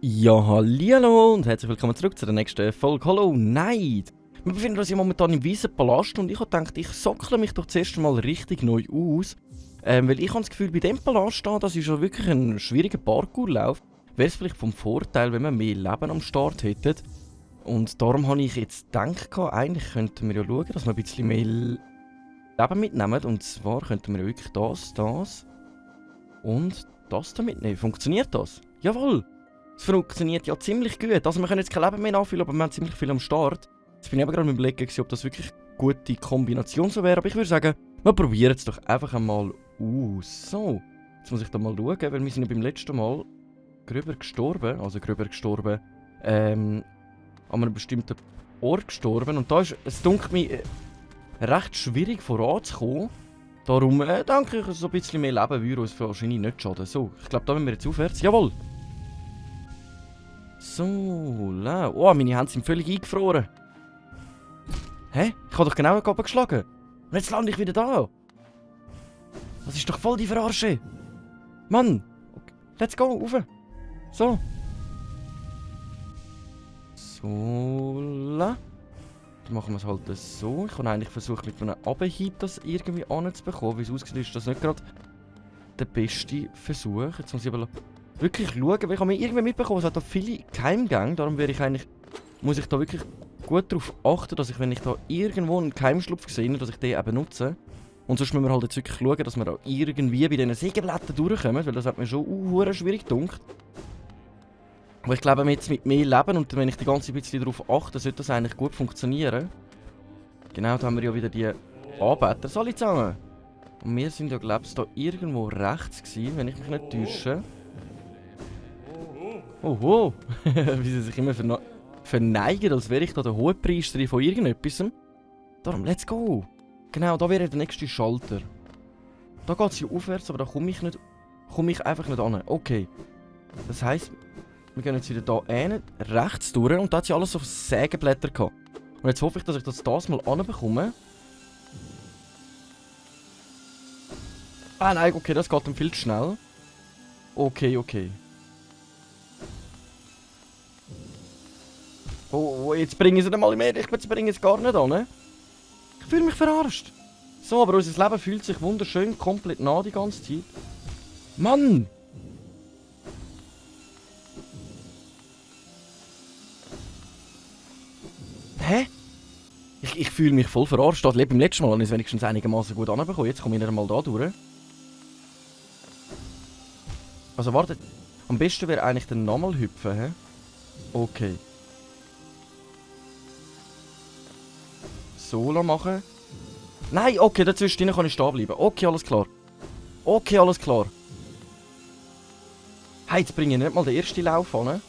Ja, hallihallo und herzlich willkommen zurück zu der nächsten Folge Hollow Knight. Wir befinden uns ja momentan im weißen Palast und ich habe gedacht, ich sockle mich doch zuerst mal richtig neu aus. Weil ich habe das Gefühl, bei diesem Palast da, das ist ja wirklich ein schwieriger Parkourlauf. Wäre es vielleicht vom Vorteil, wenn wir mehr Leben am Start hätten. Und darum habe ich jetzt gedacht, eigentlich könnten wir ja schauen, dass wir ein bisschen mehr Leben mitnehmen. Und zwar könnten wir ja wirklich das und das da mitnehmen. Funktioniert das? Jawohl! Es funktioniert ja ziemlich gut. Also wir können jetzt kein Leben mehr nachfüllen, aber wir haben ziemlich viel am Start. Jetzt bin ich aber gerade am Überlegen, ob das wirklich eine gute Kombination so wäre. Aber ich würde sagen, wir probieren es doch einfach einmal aus. So, jetzt muss ich da mal schauen, weil wir sind ja beim letzten Mal gestorben. An einem bestimmten Ort gestorben. Und da ist es dunkelt mir recht schwierig voranzukommen. Darum denke ich, so ein bisschen mehr Leben würde uns wahrscheinlich nicht schaden. So, ich glaube, da müssen wir jetzt aufwärts. Jawohl! So, oh, meine Hände sind völlig eingefroren. Hä? Ich habe doch genau oben geschlagen. Und jetzt lande ich wieder da. Das ist doch voll die Verarsche. Mann! Okay. Let's go, rauf. So. So, Dann machen wir es halt so. Ich habe eigentlich versucht, mit einem Abheb das irgendwie anzubekommen. Wie es aussieht, ist das nicht gerade der beste Versuch. Jetzt muss ich aber wirklich schauen, weil ich habe mir irgendwie mitbekommen, es hat da viele Keimgänge, darum muss ich da wirklich gut darauf achten, dass ich, wenn ich da irgendwo einen Keimschlupf sehe, dass ich den eben nutze. Und sonst müssen wir halt jetzt wirklich schauen, dass wir da irgendwie bei diesen Sägeblättern durchkommen, weil das hat mir schon schwierig gedunkt. Aber ich glaube, jetzt mit mehr Leben und wenn ich die ganze Zeit ein bisschen darauf achte, sollte das eigentlich gut funktionieren. Genau, da haben wir ja wieder die Anbieter. Alle zusammen! Und wir sind ja, glaube ich, da irgendwo rechts gewesen, wenn ich mich nicht täusche. Oho, wie sie sich immer verneigen, als wäre ich da der Hohepriester von irgendetwas. Darum, let's go! Genau, da wäre der nächste Schalter. Da geht es ja aufwärts, aber da komme ich einfach nicht an. Okay. Das heisst, wir gehen jetzt wieder da rechts durch und da hat sie alles auf Sägeblätter gehabt. Und jetzt hoffe ich, dass ich das mal anbekomme. Ah nein, okay, das geht dann viel zu schnell. Okay. Oh, jetzt bringen sie mal mehr. Jetzt bringen sie gar nicht an. Ich fühle mich verarscht. So, aber unser Leben fühlt sich wunderschön komplett nah die ganze Zeit. Mann! Hä? Ich fühle mich voll verarscht. Das beim letzten Mal habe ich es wenigstens einigermaßen gut anbekommen. Jetzt komme ich nicht einmal da durch. Also wartet. Am besten wäre eigentlich dann nochmal hüpfen, hä? Okay. So machen. Nein, okay, dazwischen kann ich stehen bleiben. Okay, alles klar. Hey, jetzt bringe ich nicht mal den ersten Lauf an.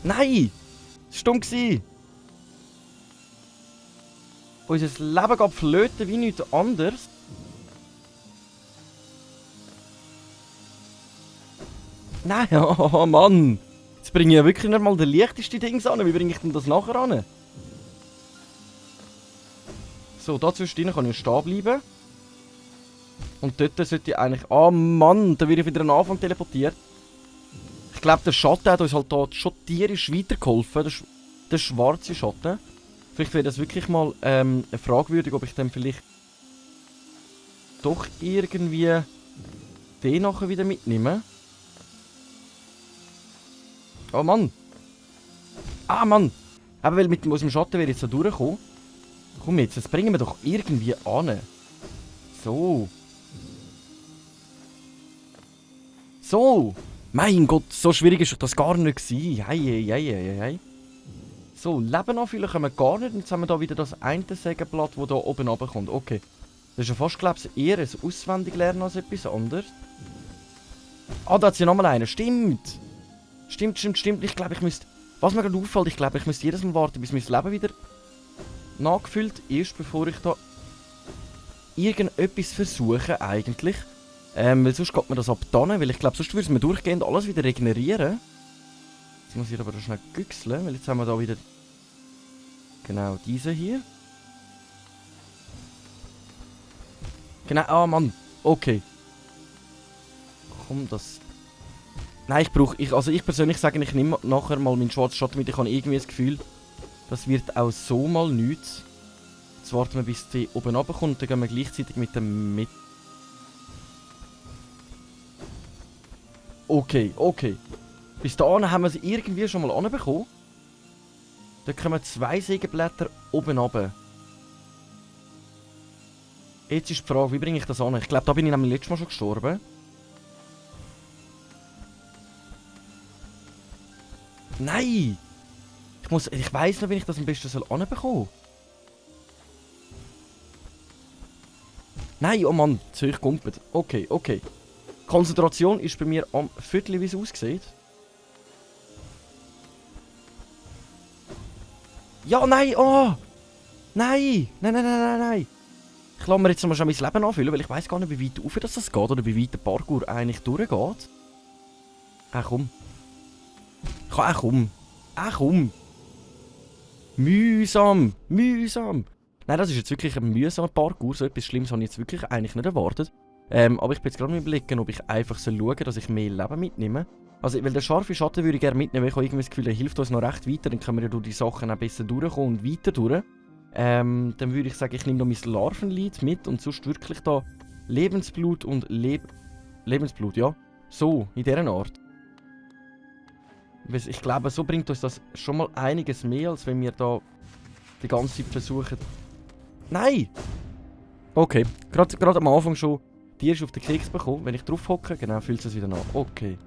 Nein! Das war dumm. Unser Leben geht flöten wie nichts anderes. Nein, oh Mann! Jetzt bringe ich ja wirklich nicht mal den leichtesten Dings an. Wie bringe ich denn das nachher an? So, dazwischen kann ich stehen bleiben. Und dort sollte ich eigentlich... Ah Mann, da werde ich wieder an den Anfang teleportiert. Ich glaube, der Schatten hat uns halt da schon tierisch weitergeholfen. Der schwarze Schatten. Vielleicht wäre das wirklich mal fragwürdig, ob ich dann vielleicht doch irgendwie den nachher wieder mitnehme. Oh Mann! Ah Mann! Aber weil aus dem Schatten wäre ich jetzt da durchgekommen. Komm jetzt, das bringen wir doch irgendwie an. So. So. Mein Gott, so schwierig ist das gar nicht gewesen. Hei. So, Leben anfüllen können wir gar nicht. Und jetzt haben wir da wieder das eine Sägeblatt, das da oben runterkommt. Okay. Das ist ja fast, glaube ich, eher ein Auswendiglernen als etwas anderes. Ah, da hat es ja nochmal einen. Stimmt. Ich glaube, ich müsste... Was mir gerade auffällt, ich glaube, ich müsste jedes Mal warten, bis mein Leben wieder nachgefüllt ist, bevor ich da irgendetwas versuche, eigentlich. Weil sonst geht mir das ab dann, weil ich glaube, sonst würde es mir durchgehend alles wieder regenerieren. Jetzt muss ich aber schnell güchseln, weil jetzt haben wir da wieder Genau, diese hier. Genau, ah Mann. Okay. Komm, das... Nein, also ich persönlich sage, ich nehme nachher mal meinen schwarzen Schatten mit. Ich habe irgendwie das Gefühl, das wird auch so mal nichts. Jetzt warten wir, bis die oben runterkommt, dann gehen wir gleichzeitig mit dem mit. Okay, okay. Bis dahin haben wir sie irgendwie schon mal anbekommen. Da kommen 2 Sägeblätter oben runter. Jetzt ist die Frage, wie bringe ich das an? Ich glaube, da bin ich nämlich letztes Mal schon gestorben. Nein! Ich weiss noch, wie ich das am besten anbekommen soll. Nein, oh Mann, zu euch gumpet. Okay, okay. Konzentration ist bei mir am Viertel, wie es aussieht. Ja, nein, oh! Nein! Nein, nein, nein, nein, nein! Ich lasse mir jetzt mal schon mein Leben anfüllen, weil ich weiss gar nicht, wie weit auf das geht oder wie weit der Parkour eigentlich durchgeht. Komm. Komm. Komm. Mühsam. Mühsam. Nein, das ist jetzt wirklich ein mühsamer Parkour. So etwas Schlimmes habe ich jetzt wirklich eigentlich nicht erwartet. Aber ich bin jetzt gerade mal überlegen, ob ich einfach schauen soll, dass ich mehr Leben mitnehme. Also, weil der scharfe Schatten würde ich gerne mitnehmen. Ich habe irgendwie das Gefühl, er hilft uns noch recht weiter. Dann können wir ja durch die Sachen auch besser durchkommen und weiter durch. Dann würde ich sagen, ich nehme noch mein Larvenlied mit und sonst wirklich da Lebensblut und Lebensblut, ja. So, in dieser Art. Ich glaube, so bringt uns das schon mal einiges mehr, als wenn wir da die ganze Zeit versuchen... Nein! Okay, gerade am Anfang schon die erst auf den Keks bekommen. Wenn ich drauf hocke, genau, fühlt es wieder nach. Okay.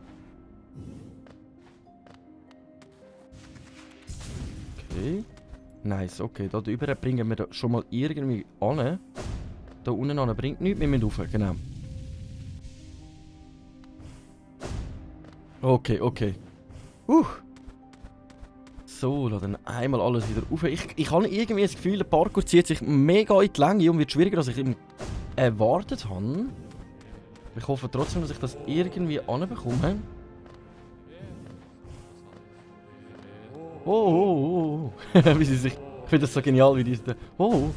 Okay. Nice, okay. Da drüber bringen wir da schon mal irgendwie an. Da unten an bringt nichts, wir müssen rauf, genau. Okay, okay. So, dann einmal alles wieder rauf. Ich habe irgendwie das Gefühl, der Parkour zieht sich mega in die Länge und wird schwieriger, als ich ihm erwartet habe. Ich hoffe trotzdem, dass ich das irgendwie anbekomme. Oh. Wie sie sich... Ich finde das so genial, wie die... Oh.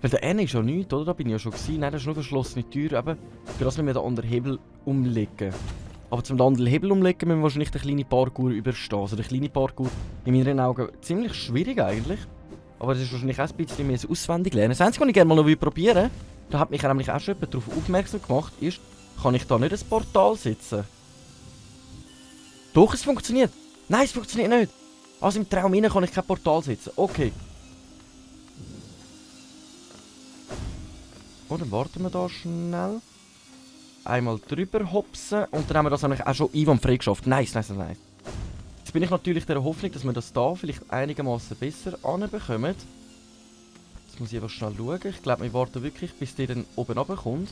Weil der N ist ja nichts, oder? Da bin ich ja schon gewesen. Nein, das ist nur verschlossene Tür, eben. Für das müssen wir den anderen Hebel umlegen. Aber zum anderen Hebel umlegen müssen wir wahrscheinlich den kleinen Parkour überstehen. Also der kleine Parkour, in meinen Augen, ziemlich schwierig eigentlich. Aber das ist wahrscheinlich auch ein bisschen mehr auswendig lernen. Das Einzige, was ich gerne mal noch probieren will, da hat mich nämlich auch schon jemand darauf aufmerksam gemacht, ist, kann ich da nicht ein Portal setzen? Doch, es funktioniert. Nein, es funktioniert nicht. Also im Traum kann ich kein Portal setzen. Okay. Oh, dann warten wir da schnell. Einmal drüber hopsen und dann haben wir das eigentlich auch schon einwandfrei geschafft. Nice. Jetzt bin ich natürlich der Hoffnung, dass wir das da vielleicht einigermaßen besser anbekommen. Jetzt muss ich einfach schnell schauen. Ich glaube, wir warten wirklich, bis der dann oben runterkommt.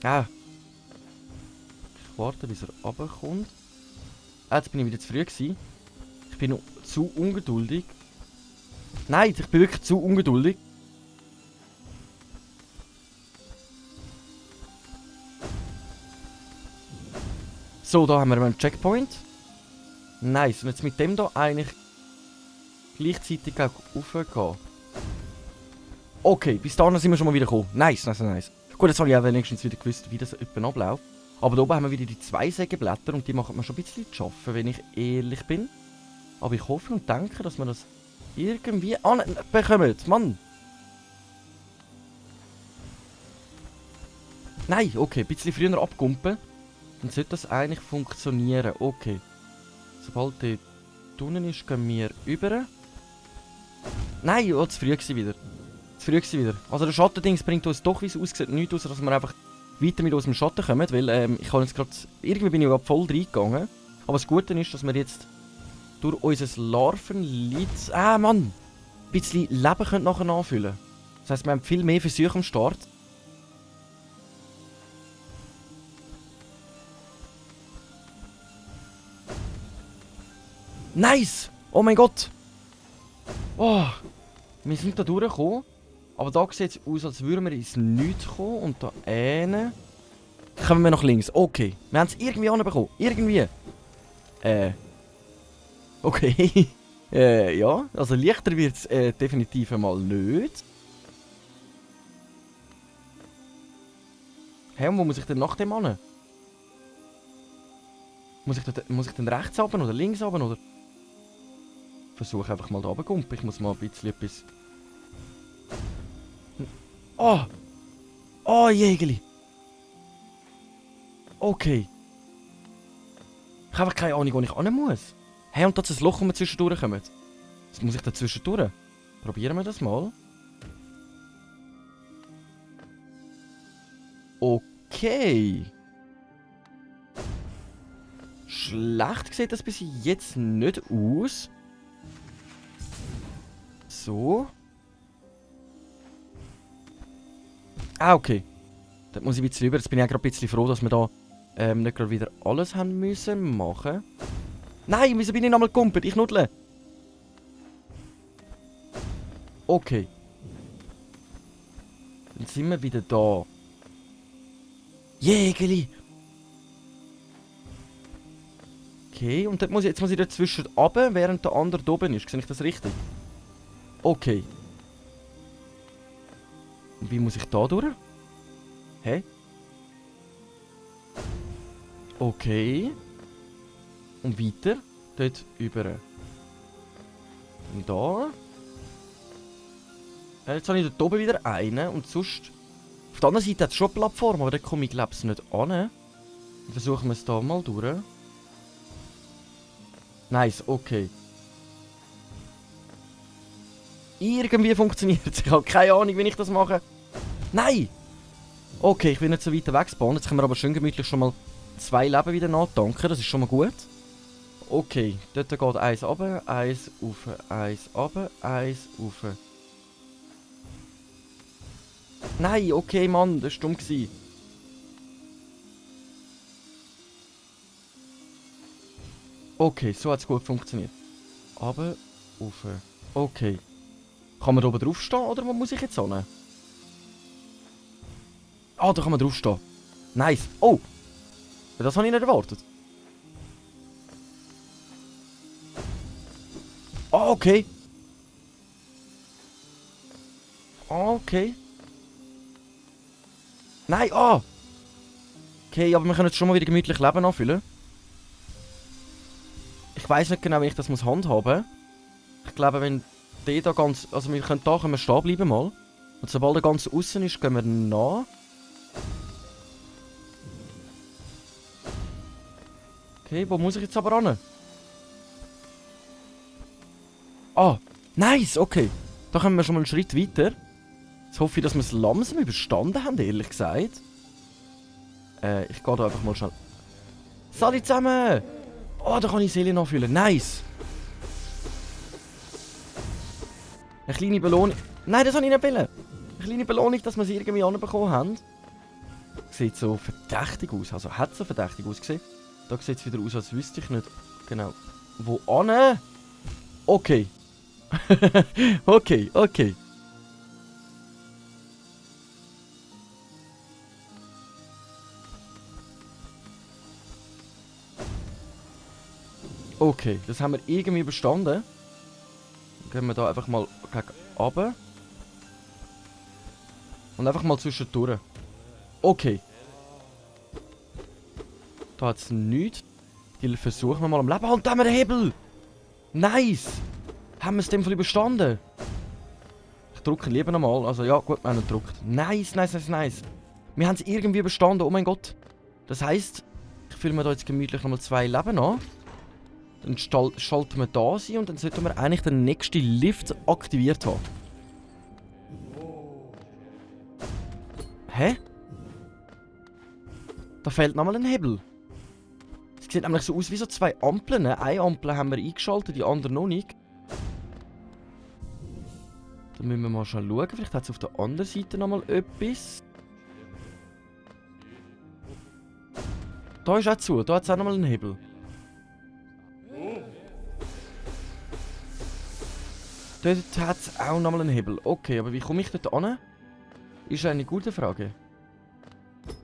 Ich warte, bis er runterkommt. Jetzt bin ich wieder zu früh gewesen. Ich bin noch zu ungeduldig. Nein, ich bin wirklich zu ungeduldig. So, da haben wir einen Checkpoint. Nice. Und jetzt mit dem da eigentlich gleichzeitig auch raufgehen. Okay, bis dahin sind wir schon mal wieder gekommen. Nice. Gut, jetzt habe ich auch wenigstens wieder gewusst, wie das etwa abläuft. Aber da oben haben wir wieder die 2 Sägeblätter und die machen mir schon ein bisschen zu arbeiten, wenn ich ehrlich bin. Aber ich hoffe und denke, dass wir das irgendwie bekommen. Mann! Nein, okay, ein bisschen früher abkumpen. Dann sollte das eigentlich funktionieren. Okay. Sobald der unten ist, gehen wir über. Nein, oh, zu früh wieder. Also der Schattendings bringt uns doch, wie es aussieht, nichts aus, dass wir einfach weiter mit unserem Schatten kommen. Weil ich habe jetzt gerade... Irgendwie bin ich gerade voll reingegangen. Aber das Gute ist, dass wir jetzt durch unser Larvenlied... Mann! Ein bisschen Leben können nachher nachfüllen. Das heisst, wir haben viel mehr Versuche am Start. Nice! Oh mein Gott! Oh! Wir sind da durchgekommen. Aber da sieht es aus, als würden wir ins Nichts kommen. Und da hinten kommen wir nach links. Okay. Wir haben es irgendwie anbekommen. Irgendwie. Okay. Ja, also leichter wird es definitiv einmal nicht. Hä, und wo muss ich denn nach dem hin? Muss ich denn rechts runter oder links runter oder? Versuche einfach mal da runter. Ich muss mal ein bisschen etwas... Oh! Oh, Jägeli! Okay. Ich habe einfach keine Ahnung, wo ich hin muss. Hey, und da ist ein Loch, wo wir zwischendurch kommen. Was muss ich da zwischendurch? Probieren wir das mal. Okay. Schlecht sieht das bis jetzt nicht aus. So. Ah, okay. Da muss ich ein bisschen rüber. Jetzt bin ich auch gerade ein bisschen froh, dass wir da nicht gerade wieder alles haben müssen machen. Nein, wieso bin ich nochmal gekumpelt? Ich nuddle. Okay. Dann sind wir wieder da. Jägeli! Okay, und jetzt muss ich dazwischen runter, während der andere da oben ist. Sehe ich das richtig? Okay. Und wie muss ich da durch? Hä? Okay. Und weiter. Dort über. Und da. Jetzt habe ich dort oben wieder einen. Und sonst... Auf der anderen Seite hat es schon eine Plattform, aber da komme ich glaube ich nicht an. Dann versuchen wir es da mal durch. Nice, okay. Irgendwie funktioniert es. Ich habe keine Ahnung, wie ich das mache. Nein! Okay, ich bin nicht so weit weg gespawnt. Jetzt können wir aber schön gemütlich schon mal 2 Leben wieder nachtanken. Das ist schon mal gut. Okay, dort geht eins runter, eins rauf, eins runter, eins rauf. Nein, okay, Mann, das war dumm. Okay, so hat es gut funktioniert. Aber, rauf. Okay. Kann man da oben drauf stehen oder wo muss ich jetzt hin? Ah, da kann man drauf stehen. Nice. Oh! Das habe ich nicht erwartet. Ah, okay. Okay. Nein, ah! Okay, aber wir können jetzt schon mal wieder gemütlich Leben anfüllen. Ich weiß nicht genau, wie ich das muss handhaben. Ich glaube, wenn der da ganz... Also wir können da stehen bleiben mal. Und sobald er ganz außen ist, gehen wir nach. Okay, wo muss ich jetzt aber ran? Ah, nice, okay. Da kommen wir schon mal einen Schritt weiter. Jetzt hoffe ich, dass wir es langsam überstanden haben, ehrlich gesagt. Ich gehe da einfach mal schnell... Salut zusammen! Oh, da kann ich Seele nachfüllen. Nice! Eine kleine Belohnung... Nein, das habe ich nicht wollen. Eine kleine Belohnung, dass wir sie irgendwie anbekommen haben. Sieht so verdächtig aus. Also hat so verdächtig ausgesehen. Da sieht es wieder aus, als wüsste ich nicht genau. Wo an? Okay. Okay, okay. Okay, das haben wir irgendwie überstanden. Dann gehen wir da einfach mal gegen runter. Und einfach mal zwischendurch. Okay. Da hat es nichts. Die versuchen wir mal am Leben. Und da haben wir den Hebel! Nice! Haben wir es dem Fall überstanden? Ich drücke lieber nochmal. Also ja, gut, wir haben ihn gedrückt. Nice, nice, nice, nice. Wir haben es irgendwie überstanden. Oh mein Gott. Das heisst, ich fülle mir da jetzt gemütlich nochmal 2 Leben an. Dann schalten wir da sein und dann sollten wir eigentlich den nächsten Lift aktiviert haben. Hä? Da fehlt nochmal ein Hebel. Es sieht nämlich so aus wie so 2 Ampeln. Eine Ampel haben wir eingeschaltet, die andere noch nicht. Da müssen wir mal schnell schauen. Vielleicht hat es auf der anderen Seite nochmal etwas. Da ist auch zu. Da hat es auch nochmal einen Hebel. Dort hat es auch nochmal einen Hebel. Okay, aber wie komme ich dort an? Ist eine gute Frage.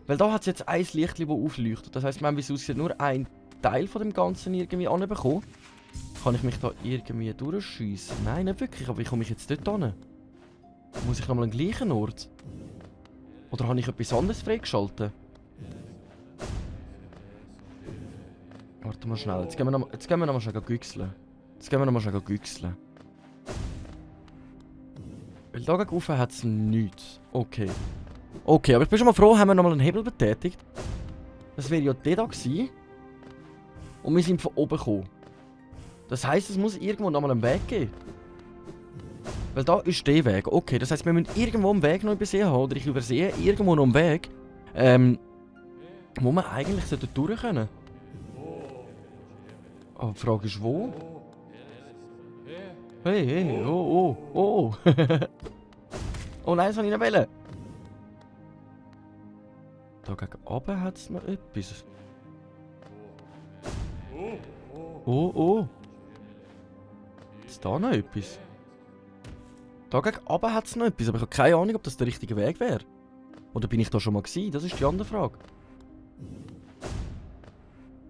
Weil da hat es jetzt ein Licht, das aufleuchtet. Das heisst, wir haben, wie es aussieht, nur ein Teil von dem Ganzen irgendwie anbekommen. Kann ich mich da irgendwie durchschiessen? Nein, nicht wirklich. Aber wie komme ich jetzt dort hin? Muss ich nochmal an den gleichen Ort? Oder habe ich etwas anderes freigeschaltet? Warte mal schnell. Jetzt gehen wir nochmal schnell güchseln. Weil da gegen rauf hat es nichts. Okay. Okay, aber ich bin schon mal froh, haben wir nochmal einen Hebel betätigt. Das wäre ja der da gewesen. Und wir sind von oben gekommen. Das heisst, es muss irgendwo nochmal einen Weg geben. Weil da ist der Weg. Okay, das heisst, wir müssen irgendwo einen Weg noch übersehen haben. Oder ich übersehe irgendwo noch einen Weg. Wo wir eigentlich durch können. Aber die Frage ist, wo? Hey, hey, oh, oh, oh. Oh nein, das habe ich nicht wollen. Da gegen oben hat es noch etwas. Oh, oh. Ist da noch etwas? Da gegen oben hat es noch etwas, aber ich habe keine Ahnung, ob das der richtige Weg wäre. Oder bin ich da schon mal gewesen? Das ist die andere Frage.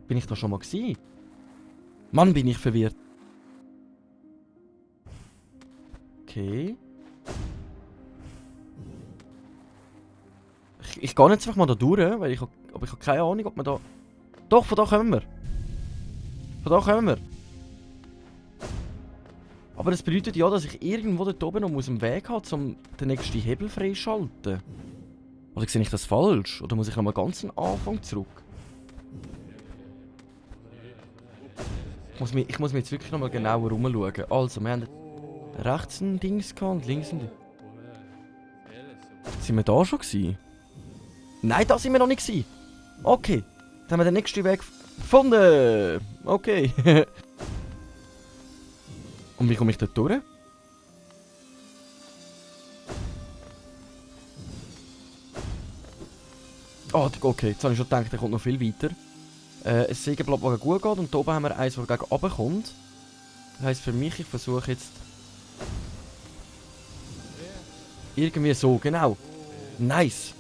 Bin ich da schon mal gewesen? Mann, bin ich verwirrt. Okay. Ich gehe jetzt einfach mal da durch, weil ich habe keine Ahnung, ob man da... Doch, von da kommen wir. Von da kommen wir. Aber das bedeutet ja, dass ich irgendwo dort oben noch einen Weg haben muss, um den nächsten Hebel freischalten. Oder sehe ich das falsch? Oder muss ich nochmal ganz am Anfang zurück? Ich muss mir jetzt wirklich nochmal genauer umschauen. Also, wir haben rechts ein Dings gehabt und links ein Ding. Sind wir da schon gewesen? Nein, da sind wir noch nicht gewesen. Okay, dann haben wir den nächsten Weg gefunden. Okay. Und wie komme ich dort durch? Oh, okay, jetzt habe ich schon gedacht, der kommt noch viel weiter. Ein Sägeblatt, das gut geht, und da oben haben wir eins, das gegen oben kommt. Das heisst für mich, ich versuche jetzt... Irgendwie so, genau. Nice.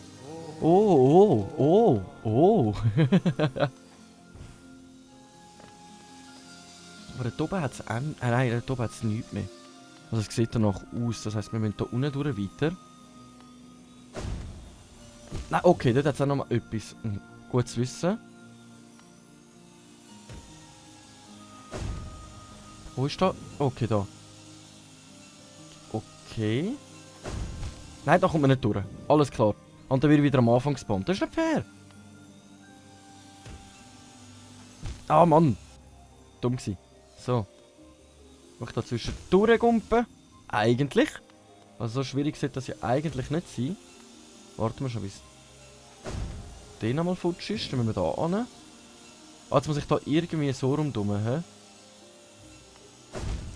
Oh, oh, oh, oh. Aber dort oben hat es... nein, dort oben hat es nichts mehr. Also es sieht danach aus, das heisst, wir müssen hier unten durch weiter. Nein, okay, dort hat es auch noch mal etwas. Gut zu wissen. Wo ist da? Okay, da. Okay. Nein, da kommt man nicht durch. Alles klar. Und dann wird wieder am Anfang gespawnt. Das ist nicht fair. Ah, Mann. Dumm gewesen. So. Muss ich da zwischen durchgumpen? Eigentlich. Also so schwierig sollte das ja eigentlich nicht sein. Warten wir schon, bis der nochmal futsch ist. Dann müssen wir da hin. Ah, jetzt muss ich da irgendwie so rumdummen, hä?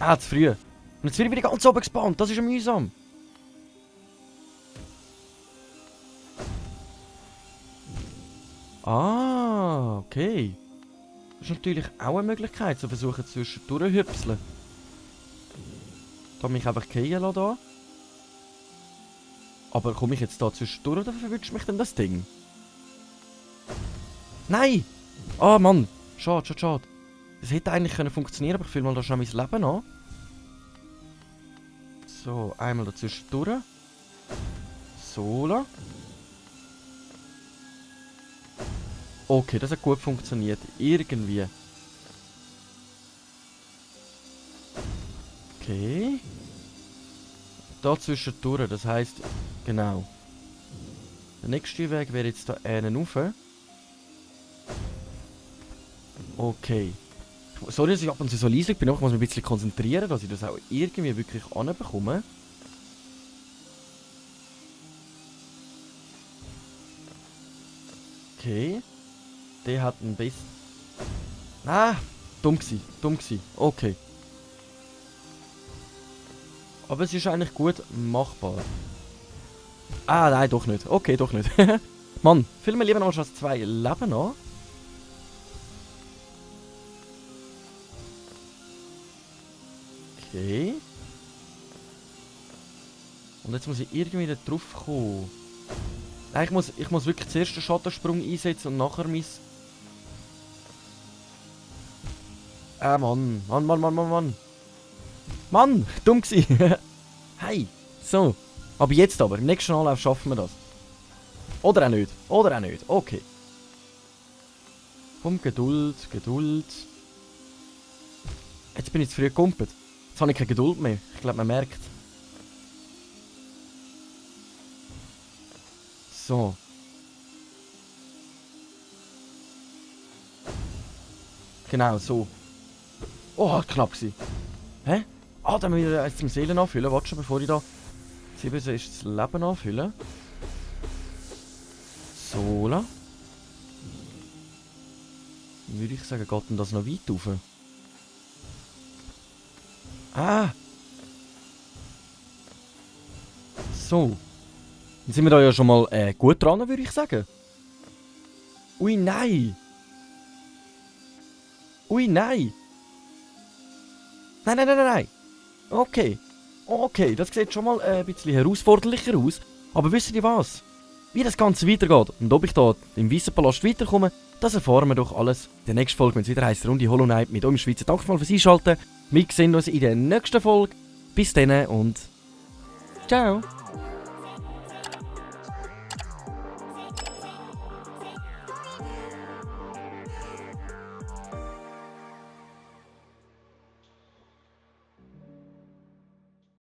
Ah, zu früh. Und jetzt wird wieder ganz oben gespawnt. Das ist ja mühsam. Ah, okay. Das ist natürlich auch eine Möglichkeit, zu versuchen zwischendurch zu hüpseln. Da mich einfach fallen lassen da. Aber komme ich jetzt da zwischendurch oder verwünscht mich denn das Ding? Nein! Ah, Mann. Schade, schade, schade. Das hätte eigentlich können funktionieren, aber ich fühle mal da schon mein Leben an. So, einmal dazwischen durch. So. La. Okay, das hat gut funktioniert. Irgendwie. Okay. Da zwischendurch, das heisst, genau. Der nächste Weg wäre jetzt da einen rauf. Okay. Sorry, dass ich ab und zu so leise bin, aber ich muss mich ein bisschen konzentrieren, dass ich das auch irgendwie wirklich anbekomme. Okay. Der hat ein bisschen... Ah! Dumm gsi, dumm gsi. Okay. Aber es ist eigentlich gut machbar. Ah, nein, doch nicht. Okay, doch nicht. Mann, viel mehr lieber noch als 2 Leben an. Okay. Und jetzt muss ich irgendwie da drauf kommen. Nein, ich muss wirklich zuerst den Schattensprung einsetzen und nachher mein... Mann. Mann. Mann, dumm gsi. Hey, so. Aber jetzt aber, im nächsten Anlauf schaffen wir das. Oder auch nicht. Okay. Komm, Geduld. Jetzt bin ich zu früh gekumpelt. Jetzt habe ich keine Geduld mehr. Ich glaube, man merkt. So. Genau, so. Oh, knapp gewesen. Hä? Ah, dann müssen wir jetzt zum Seelen anfüllen. Warte schon, bevor ich da 7 ist das Leben anfüllen. So. Würde ich sagen, geht denn das noch weit rauf? Ah! So. Dann sind wir da ja schon mal gut dran, würde ich sagen. Ui, nein! Nein! Nein! Okay, das sieht schon mal ein bisschen herausforderlicher aus. Aber wisst ihr was? Wie das Ganze weitergeht und ob ich da im Weißen Palast weiterkomme, das erfahren wir doch alles in der nächsten Folge, wenn es wieder heisst Runde Hollow Knight mit eurem Schweizer. Danke mal fürs Einschalten. Wir sehen uns in der nächsten Folge. Bis dann und ciao!